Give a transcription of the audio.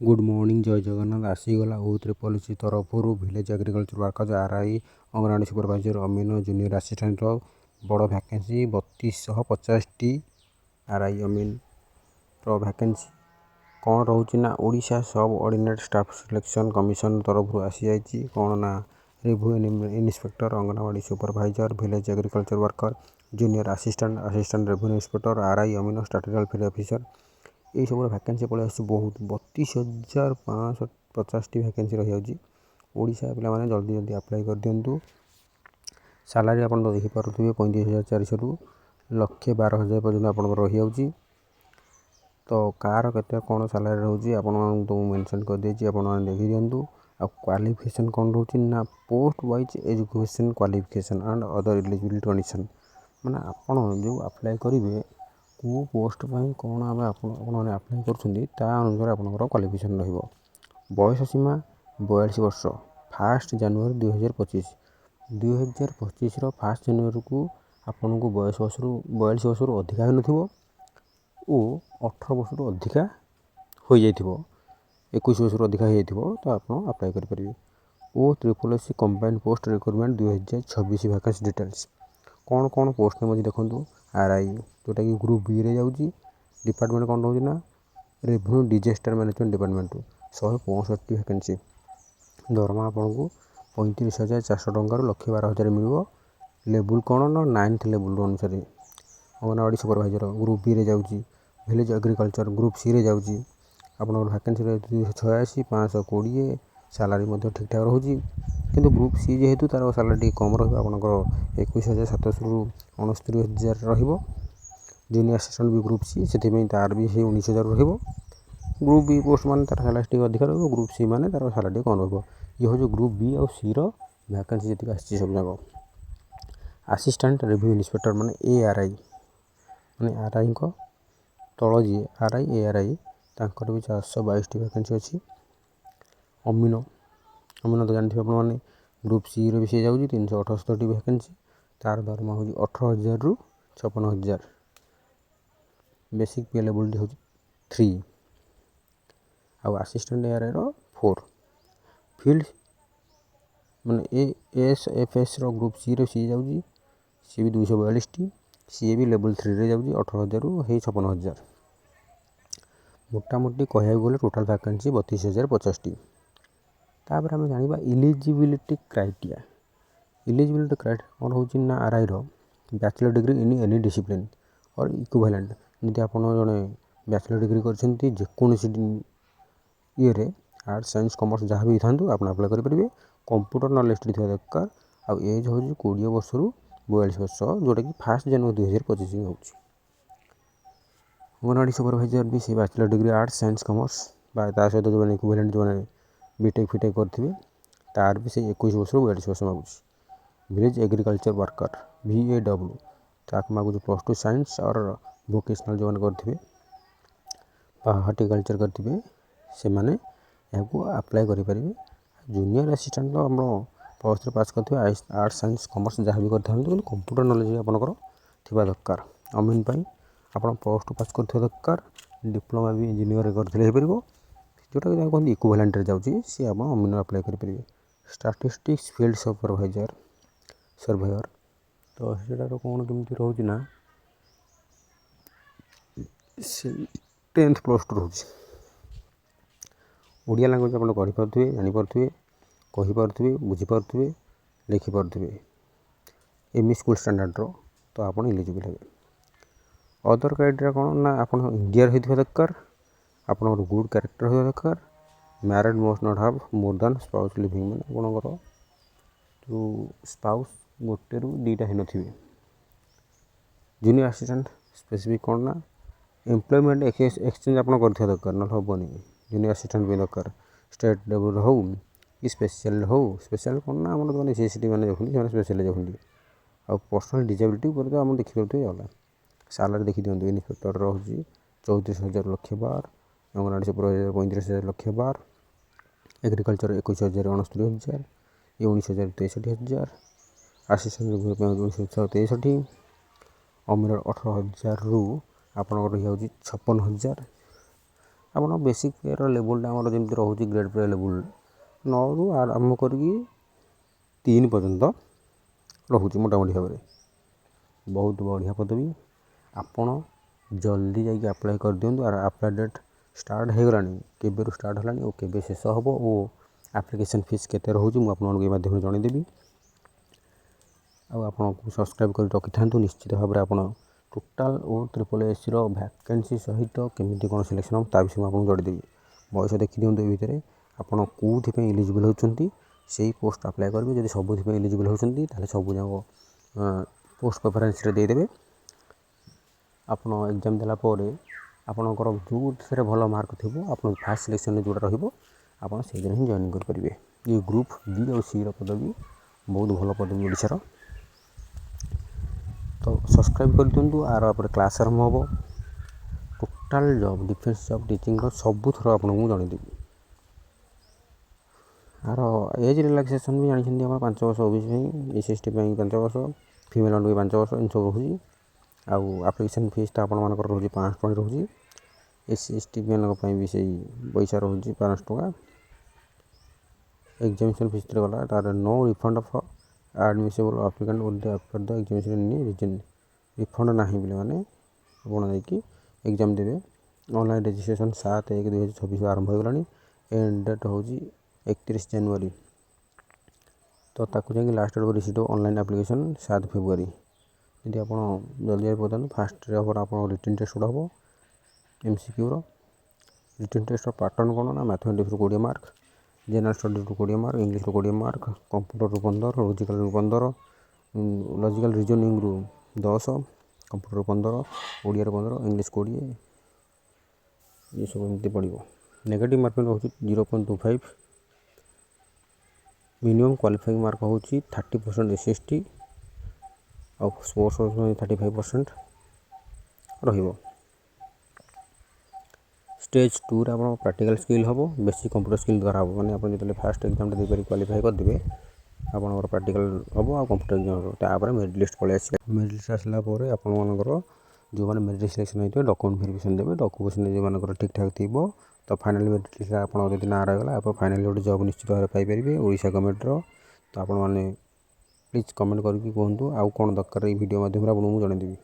Good morning, ଜୟ ଜଗନ୍ନାଥ। ଆସିଗଲା ଓ ତ୍ରିପଲ୍ ଏସ୍ ସି ତରଫରୁ village agriculture workers, RI, anganwadi supervisor, ଅମିନ, ଜୁନିୟର ଆସିଷ୍ଟାଣ୍ଟର ବଡ଼ ଭ୍ୟାକେନ୍ସି। 3250ଟି ଆର୍ I, ଅମିନର ଭ୍ୟାକେନ୍ସି। କ'ଣ ରହୁଛି ନା Odisha subordinate staff selection commission ତରଫରୁ ଆସିଯାଇଛି। କ'ଣ ନା revenue inspector, anganwadi supervisor, village agriculture worker, junior assistant, assistant revenue inspector, RI, ଅମିନ, ଷ୍ଟାଟିଷ୍ଟିକାଲ ଫିଲ୍ଡ ଅଫିସର, ଏଇସବୁର ଭ୍ୟାକେନ୍ସି ପଳେଇ ଆସୁଛି ବହୁତ। 32,550ଟି ଭ୍ୟାକେନ୍ସି ରହିଯାଉଛି। ଓଡ଼ିଶା ପିଲାମାନେ ଜଲ୍ଦି ଜଲ୍ଦି ଆପ୍ଲାଏ କରିଦିଅନ୍ତୁ। ସାଲାରୀ ଆପଣ ତ ଦେଖିପାରୁଥିବେ, 35,400ରୁ 1,12,000 ପର୍ଯ୍ୟନ୍ତ ଆପଣଙ୍କର ରହିଯାଉଛି। ତ କାହାର କେତେ କ'ଣ ସାଲାରୀ ରହୁଛି, ଆପଣମାନଙ୍କୁ ତ ମୁଁ ମେନସନ୍ କରିଦେଇଛି, ଆପଣମାନେ ଦେଖିଦିଅନ୍ତୁ। ଆଉ କ୍ୱାଲିଫିକେସନ୍ କ'ଣ ରହୁଛି ନା post wise education qualification and other eligibility condition, ମାନେ ଆପଣ ଯେଉଁ ଆପ୍ଲାଏ କରିବେ, କେଉଁ ପୋଷ୍ଟ ପାଇଁ କ'ଣ ଆମେ ଆପଣମାନେ ଆପ୍ଲାଏ କରୁଛନ୍ତି, ତା ଅନୁସାରେ ଆପଣଙ୍କର କ୍ୱାଲିଫିକେସନ୍ ରହିବ। ବୟସ ସୀମା 42 ବର୍ଷ 1 ଜାନୁଆରୀ 2025। 2025ର 1 ଜାନୁଆରୀକୁ ଆପଣଙ୍କୁ ବୟସ ବର୍ଷରୁ 42 ବର୍ଷରୁ ଅଧିକା ହୋଇନଥିବ ଓ 18 ବର୍ଷରୁ ଅଧିକା ହୋଇଯାଇଥିବ, 21 ବର୍ଷରୁ ଅଧିକା ହୋଇଯାଇଥିବ, ତ ଆପଣ ଆପ୍ଲାଏ କରିପାରିବେ। O triple S C combine post recruitment 2026 vacancy details। କ'ଣ କ'ଣ ପୋଷ୍ଟ ନେମ୍ ଅଛି ଦେଖନ୍ତୁ। ଆର୍ I, ଯେଉଁଟାକି ଗ୍ରୁପ୍ ବିରେ ଯାଉଛି। ଡିପାର୍ଟମେଣ୍ଟ କ'ଣ ରହୁଛି ନା ରେଭିନ୍ୟୁ ଡିଜାଷ୍ଟର ମ୍ୟାନେଜମେଣ୍ଟ ଡିପାର୍ଟମେଣ୍ଟରୁ 165 ଭ୍ୟାକେନ୍ସି। ଦରମା ଆପଣଙ୍କୁ 35,400 ଟଙ୍କାରୁ 1,12,000 ମିଳିବ। ଲେବୁଲ୍ କ'ଣ ନା ନାଇନ୍ଥ ଲେବୁଲ୍ ଅନୁସାରେ। ଅଙ୍ଗନବାଡ଼ି ସୁପରଭାଇଜର ଗ୍ରୁପ୍ ବିରେ ଯାଉଛି। ଭିଲେଜ୍ ଏଗ୍ରିକଲଚର ଗ୍ରୁପ୍ ସିରେ ଯାଉଛି। ଆପଣଙ୍କର ଭ୍ୟାକେନ୍ସି ରହିଛି 286, 520। ସାଲାରୀ ମଧ୍ୟ ଠିକ୍ଠାକ୍ ରହୁଛି, କିନ୍ତୁ ଗ୍ରୁପ୍ ସି ଯେହେତୁ ତା'ର ସାଲାରୀ ଟିକେ କମ୍ ରହିବ। ଆପଣଙ୍କର 21,700ରୁ 69,000 ରହିବ। ଜୁନିୟର ଆସିଷ୍ଟାଣ୍ଟ ବି ଗ୍ରୁପ୍ ସି, ସେଥିପାଇଁ ତା'ର ବି ସେଇ 19,000 ରହିବ। ଗ୍ରୁପ୍ ବି ପୋଷ୍ଟ ମାନେ ତା'ର ସାଲାରୀ ଟିକେ ଅଧିକା ରହିବ, ଗ୍ରୁପ୍ ସି ମାନେ ତା'ର ସାଲାରୀ ଟିକେ କମ୍ ରହିବ। ଇଏ ହେଉଛି ଗ୍ରୁପ୍ ବି ଆଉ ସିର ଭ୍ୟାକେନ୍ସି ଯେତିକି ଆସିଛି ସବୁ ଯାକ। ଆସିଷ୍ଟାଣ୍ଟ ରେଭିନ୍ୟୁ ଇନ୍ସପେକ୍ଟର ମାନେ ଏ ଆର୍ I, ମାନେ ଆର୍ ଆଇଙ୍କ ତଳ ଯିଏ ଆର୍ I, A R I, ତାଙ୍କର ବି 422ଟି ଭ୍ୟାକେନ୍ସି ଅଛି। ଅମିନ, ଅମିନ ତ ଜାଣିଥିବେ ଆପଣମାନେ, ଗ୍ରୁପ୍ ସିରେ ବି ସେ ଯାଉଛି। 378ଟି ଭ୍ୟାକେନ୍ସି। ତା'ର ଦରମା ହେଉଛି 18,000ରୁ 56,000। ବେସିକ୍ ପେ ଲେବୁଲ୍ଟି ହେଉଛି 3 ଆଉ ଆସିଷ୍ଟାଣ୍ଟ ଏ ଆର୍ ଆଇର 4। ଫିଲ୍ଡ ମାନେ ଏ ଏସ୍ ଏଫ୍ ଏସ୍ର ଗ୍ରୁପ୍ ସିରେ ସିଏ ଯାଉଛି। ସିଏ ବି 242ଟି। ସିଏ ବି ଲେବୁଲ୍ 3ରେ ଯାଉଛି, 18,000ରୁ ହେଇ 56,000। ମୋଟାମୋଟି କହିବାକୁ ଗଲେ ଟୋଟାଲ୍ ଭ୍ୟାକେନ୍ସି 32,050ଟି। ତାପରେ ଆମେ ଜାଣିବା ଇଲିଜିବିଲିଟି କ୍ରାଇଟେରିଆ। ଇଲିଜିବିଲିଟି କ୍ରାଇଟେରିଆ କ'ଣ ରହୁଛି ନା ଆର୍ ଆଇର bachelor degree in any discipline or equivalent। ଯଦି ଆପଣ ଜଣେ ବ୍ୟାଚଲର ଡିଗ୍ରୀ କରିଛନ୍ତି ଯେକୌଣସି ଇଏରେ, ଆର୍ଟ୍ସ, ସାଇନ୍ସ, କମର୍ସ ଯାହା ବି ହେଇଥାନ୍ତୁ, ଆପଣ ଆପ୍ଲାଏ କରିପାରିବେ। କମ୍ପ୍ୟୁଟର ନଲେଜ୍ ଥିବା ଦରକାର। ଆଉ ଏଜ୍ ହେଉଛି 20 ବର୍ଷରୁ 42 ବର୍ଷ, ଯେଉଁଟାକି 1 ଜାନୁଆରୀ 2025 ହେଉଛି। ଅଙ୍ଗନବାଡ଼ି ସୁପରଭାଇଜର ବି ସେଇ bachelor degree, arts, science, commerce ବା ତା ସହିତ ଯେଉଁମାନେ ଇକ୍ୱିଭାଲେଣ୍ଟ, ଯେଉଁମାନେ ବିଟେକ୍ ଫିଟେକ୍ କରିଥିବେ, ତାର ବି ସେଇ 21 ବର୍ଷରୁ 42 ବର୍ଷ ମାଗୁଛି। Village agriculture worker, VAW, ତାକୁ ମାଗୁଛି +2 ସାଇନ୍ସ ଅର୍ ଭୋକେସନାଲ୍ ଯେଉଁମାନେ କରିଥିବେ ବା ହର୍ଟିକଲଚର୍ କରିଥିବେ, ସେମାନେ ଏହାକୁ ଆପ୍ଲାଏ କରିପାରିବେ। ଜୁନିୟର ଆସିଷ୍ଟାଣ୍ଟ ତ ଆମର +3 ପାସ୍ କରିଥିବେ, ଆର୍ଟ୍ସ, ସାଇନ୍ସ, କମର୍ସ ଯାହା ବି କରିଥାନ୍ତୁ, କିନ୍ତୁ କମ୍ପ୍ୟୁଟର ନଲେଜ୍ ବି ଆପଣଙ୍କର ଥିବା ଦରକାର। ଅମିନ ପାଇଁ ଆପଣ +2 ପାସ୍ କରିଥିବା ଦରକାର। ଡିପ୍ଲୋମା ବି ଇଞ୍ଜିନିୟରିଂ କରିଥିଲେ ହେଇପାରିବ, ଯେଉଁଟାକି ତାକୁ କୁହନ୍ତି ଇକ୍ୱିଭାଲେଣ୍ଟରେ ଯାଉଛି, ସିଏ ଆପଣ ଅମିନ ଆପ୍ଲାଏ କରିପାରିବେ। ଷ୍ଟାଟିଷ୍ଟିକ୍ସ ଫିଲ୍ଡ ସୁପରଭାଇଜର, ସର୍ଭେୟର, ତ ସେଟାର କ'ଣ କେମିତି ରହୁଛି ନା ସେଇ 10th, +2 ରହୁଛି। ଓଡ଼ିଆ ଲାଙ୍ଗୁଏଜ୍ ଆପଣ ପଢ଼ିପାରୁଥିବେ, ଜାଣିପାରୁଥିବେ, କହିପାରୁଥିବେ, ବୁଝିପାରୁଥିବେ, ଲେଖିପାରୁଥିବେ ଏମ୍ ଇ ସ୍କୁଲ୍ ଷ୍ଟାଣ୍ଡାର୍ଡ଼ର, ତ ଆପଣ ଇଲିଜିବଲ୍ ହେବେ। ଅଦର କ୍ରାଇଟେରିଆ କ'ଣ ନା ଆପଣ ଇଣ୍ଡିଆର ହେଇଥିବା ଦରକାର, ଆପଣଙ୍କର ଗୁଡ଼୍ କ୍ୟାରେକ୍ଟର ହେବା ଦରକାର, married must not have more than spouse living, ମାନେ ଆପଣଙ୍କର ଯେଉଁ ସ୍ପାଉସ୍ ଗୋଟେରୁ ଦୁଇଟା ହେଇନଥିବେ। ଜୁନିୟର ଆସିଷ୍ଟାଣ୍ଟ ସ୍ପେସିଫିକ୍ କ'ଣ ନା ଏମ୍ପ୍ଲୟମେଣ୍ଟ ଏକ୍ସଚେଞ୍ଜ ଆପଣ କରିଥିବା ଦରକାର, ନହେଲେ ହେବନି। ଜୁନିୟର ଆସିଷ୍ଟାଣ୍ଟ ପାଇଁ ଦରକାର ଷ୍ଟେଟ୍ ଲେବୁଲ୍ର ହଉ କି ସ୍ପେଶିଆଲ୍ ହଉ। ସ୍ପେଶିଆଲ୍ କ'ଣ ନା ଆମର ଯେଉଁମାନେ ସି ଟି ମାନେ ଯାଉଛନ୍ତି, ସେମାନେ ସ୍ପେଶିଆଲ୍ ଯାଉଛନ୍ତି। ଆଉ ପର୍ସନାଲ୍ ଡିଜାବିଲିଟି ଉପରେ ତ ଆପଣ ଦେଖିପାରୁଥିବେ। ଗଲା ସାଲାରୀ ଦେଖିଦିଅନ୍ତୁ। ଇନ୍ସପେକ୍ଟର ରହୁଛି 34,000 ଲକ୍ଷେ ବାର, ଅଙ୍ଗନବାଡ଼ି ସୁପରଭାଇଜର 35,000 ଲକ୍ଷେ ବାର, ଏଗ୍ରିକଲଚର 21,000 69,000, ଇଏ 19,000 63,000, ଆସିଷ୍ଟାଣ୍ଟ ପାଇଁ 19,663, ଅମିନର 18,000ରୁ ଆପଣଙ୍କର ରହିଯାଉଛି 56,000। ଆପଣ ବେସିକ୍ ପେ'ର ଲେବୁଲ୍ଟା ଆମର ଯେମିତି ରହୁଛି, ଗ୍ରେଡ଼୍ ପେ ଲେବୁଲ୍ 9ରୁ ଆରମ୍ଭ କରିକି 3 ପର୍ଯ୍ୟନ୍ତ ରହୁଛି ମୋଟାମୋଟି ଭାବରେ। ବହୁତ ବଢ଼ିଆ ପଦବୀ। ଆପଣ ଜଲ୍ଦି ଯାଇକି ଆପ୍ଲାଏ କରିଦିଅନ୍ତୁ। ଆର ଆପ୍ଲାଏ ଡେଟ୍ ଷ୍ଟାର୍ଟ ହେଇଗଲାଣି। କେବେରୁ ଷ୍ଟାର୍ଟ ହେଲାଣି ଓ କେବେ ଶେଷ ହେବ ଓ ଆପ୍ଲିକେସନ୍ ଫିସ୍ କେତେ ରହୁଛି, ମୁଁ ଆପଣମାନଙ୍କୁ ଏ ମାଧ୍ୟମରେ ଜଣାଇଦେବି। ଆଉ ଆପଣଙ୍କୁ ସବସ୍କ୍ରାଇବ୍ କରି ରଖିଥାନ୍ତୁ। ନିଶ୍ଚିତ ଭାବରେ ଆପଣ ଟୋଟାଲ୍ ଓ ଟ୍ରିପଲ୍ ଏସ୍ସିର ଭ୍ୟାକେନ୍ସି ସହିତ କେମିତି କ'ଣ ସିଲେକ୍ସନ୍ ହେବ, ତା ବିଷୟରେ ମୁଁ ଆପଣଙ୍କୁ ଜଣାଇଦେବି। ବୟସ ଦେଖିଦିଅନ୍ତୁ। ଏ ଭିତରେ ଆପଣ କେଉଁଥିପାଇଁ ଏଲିଜିବଲ୍ ହେଉଛନ୍ତି, ସେଇ ପୋଷ୍ଟ ଆପ୍ଲାଏ କରିବେ। ଯଦି ସବୁଥିପାଇଁ ଏଲିଜିବଲ୍ ହେଉଛନ୍ତି, ତାହେଲେ ସବୁ ଯାକ ପୋଷ୍ଟ ପ୍ରିଫରେନ୍ସରେ ଦେଇଦେବେ। ଆପଣ ଏକ୍ଜାମ୍ ଦେଲା ପରେ ଆପଣଙ୍କର ଯେଉଁଥିରେ ଭଲ ମାର୍କ ଥିବ, ଆପଣ ଫାର୍ଷ୍ଟ ସିଲେକ୍ସନ୍ରେ ଯେଉଁଟା ରହିବ, ଆପଣ ସେଇଥିରେ ହିଁ ଜଏନିଂ କରିପାରିବେ। ଏ ଗ୍ରୁପ୍ ବି ଆଉ ସିର ପଦବୀ ବହୁତ ଭଲ ପଦବୀ ଓଡ଼ିଶାର। ତ ସବସ୍କ୍ରାଇବ୍ କରିଦିଅନ୍ତୁ। ଆର ପରେ କ୍ଲାସ୍ ଆରମ୍ଭ ହେବ। ଟୋଟାଲ୍ ଜବ୍, ଡିଫେନ୍ସ ଜବ୍, ଟିଚିଂର ସବୁଥର ଆପଣଙ୍କୁ ମୁଁ ଜଣାଇଦେବି। ଆର ଏଜ୍ ରିଲାକ୍ସେସନ୍ ବି ଜାଣିଛନ୍ତି ଆମର, 5 ବର୍ଷ ଓ ବି ସି ପାଇଁ, ଏସ୍ ସି, ଏସ୍ ଟି ପାଇଁ 5 ବର୍ଷ, ଫିମେଲ୍ ମାନଙ୍କୁ ବି 5 ବର୍ଷ, ଏମିତି ସବୁ ରହୁଛି। ଆଉ ଆପ୍ଲିକେସନ୍ ଫିସ୍ଟା ଆପଣମାନଙ୍କର ରହୁଛି 500 ଟଙ୍କା ରହୁଛି। ଏସ୍ ସି, ଏସ୍ ଟି ମାନଙ୍କ ପାଇଁ ବି ସେଇ ପଇସା ରହୁଛି, 500 ଟଙ୍କା। ଏକ୍ଜାମିନେସନ୍ ଫିସ୍ରେ ଗଲା ତାର no refund of admissible applicant will the the examination any reason। Refund ନାହିଁ ପିଲାମାନେ। ଆପଣ ଯାଇକି ଏକ୍ଜାମ୍ ଦେବେ। ଅନଲାଇନ୍ ରେଜିଷ୍ଟ୍ରେସନ୍ 7/1/2026 ଆରମ୍ଭ ହୋଇଗଲାଣି। ଏଣ୍ଡ ଡେଟ୍ ହେଉଛି 31 ଜାନୁଆରୀ। ତ ତାକୁ ଯାଇକି last date receipt online application 7 ଫେବୃଆରୀ। ଯଦି ଆପଣ ଜଲ୍ଦି ଜଲ୍ଦି ପଚାରନ୍ତୁ, ଫାଷ୍ଟରେ ହେବ ଆପଣଙ୍କ ରିଟିନ୍ ଟେଷ୍ଟ ଗୋଟେ ହେବ ଏମ୍ସିକ୍ୟୁର। ରିଟିନ୍ ଟେଷ୍ଟର ପାଟର୍ନ କ'ଣ ନା ମ୍ୟାଥମେଟିକ୍ସରୁ 20 ମାର୍କ, ଜେନେରାଲ୍ ଷ୍ଟଡ଼ିରୁ 20 ମାର୍କ, ଇଂଲିଶରୁ 20 ମାର୍କ, କମ୍ପ୍ୟୁଟରରୁ 15, ଲଜିକାଲରୁ 15, ଲଜିକାଲ୍ ରିଜନିଂରୁ 10, କମ୍ପ୍ୟୁଟରରୁ 15, ଓଡ଼ିଆରୁ 15, ଇଂଲିଶ 20, ଏସବୁ ଏମିତି ପଡ଼ିବ। ନେଗେଟିଭ୍ ମାର୍କିଂ ରହୁଛି 0.25। ମିନିମମ୍ କ୍ୱାଲିଫାଇଂ ମାର୍କ ହେଉଛି 30% ଏସ୍ ସି, ଏସ୍ ଟି ଆଉ ସ୍ପୋର୍ଟସ୍ ପାଇଁ 35% ରହିବ। ଷ୍ଟେଜ୍ ଟୁରେ ଆପଣ ପ୍ରାକ୍ଟିକାଲ୍ ସ୍କିଲ୍ ହେବ, ବେସିକ୍ କମ୍ପ୍ୟୁଟର ସ୍କିଲ୍ ଦ୍ୱାରା ହେବ। ମାନେ ଆପଣ ଯେତେବେଳେ ଫାଷ୍ଟ ଏକ୍ଜାମ୍ଟା ଦେଇପାରିକି କ୍ୱାଲିଫାଏ କରିଦେବେ, ଆପଣଙ୍କର ପ୍ରାକ୍ଟିକାଲ୍ ହେବ ଆଉ କମ୍ପ୍ୟୁଟର ଏକ୍ଜାମ୍ ହେବ। ତାପରେ ମେରିଟ୍ ଲିଷ୍ଟ ପଳେଇ ଆସିବ। ମେରିଟ୍ ଲିଷ୍ଟ ଆସିଲା ପରେ ଆପଣମାନଙ୍କର ଯେଉଁମାନେ ମେରିଟ୍ ସିଲେକ୍ସନ୍ ହେଇଥିବେ, ଡକୁମେଣ୍ଟ ଭେରିଫିକେସନ୍ ଦେବେ। ଡକୁମେଣ୍ଟ ଯେଉଁମାନଙ୍କର ଠିକ୍ ଠାକ୍ ଥିବ, ତ ଫାଇନାଲ୍ ମେରିଟ୍ ଲିଷ୍ଟରେ ଆପଣଙ୍କର ଯଦି ନାଁ ରହିଗଲା, ଆପଣ ଫାଇନାଲି ଗୋଟେ ଜବ୍ ନିଶ୍ଚିତ ଭାବରେ ପାଇପାରିବେ ଓଡ଼ିଶା ଗଭର୍ଣ୍ଣମେଣ୍ଟର। ତ ଆପଣମାନେ ପ୍ଲିଜ୍ କମେଣ୍ଟ କରିକି କୁହନ୍ତୁ ଆଉ କ'ଣ ଦରକାର। ଏଇ ଭିଡ଼ିଓ ମାଧ୍ୟମରେ ଆପଣଙ୍କୁ ମୁଁ ଜଣାଇଦେବି।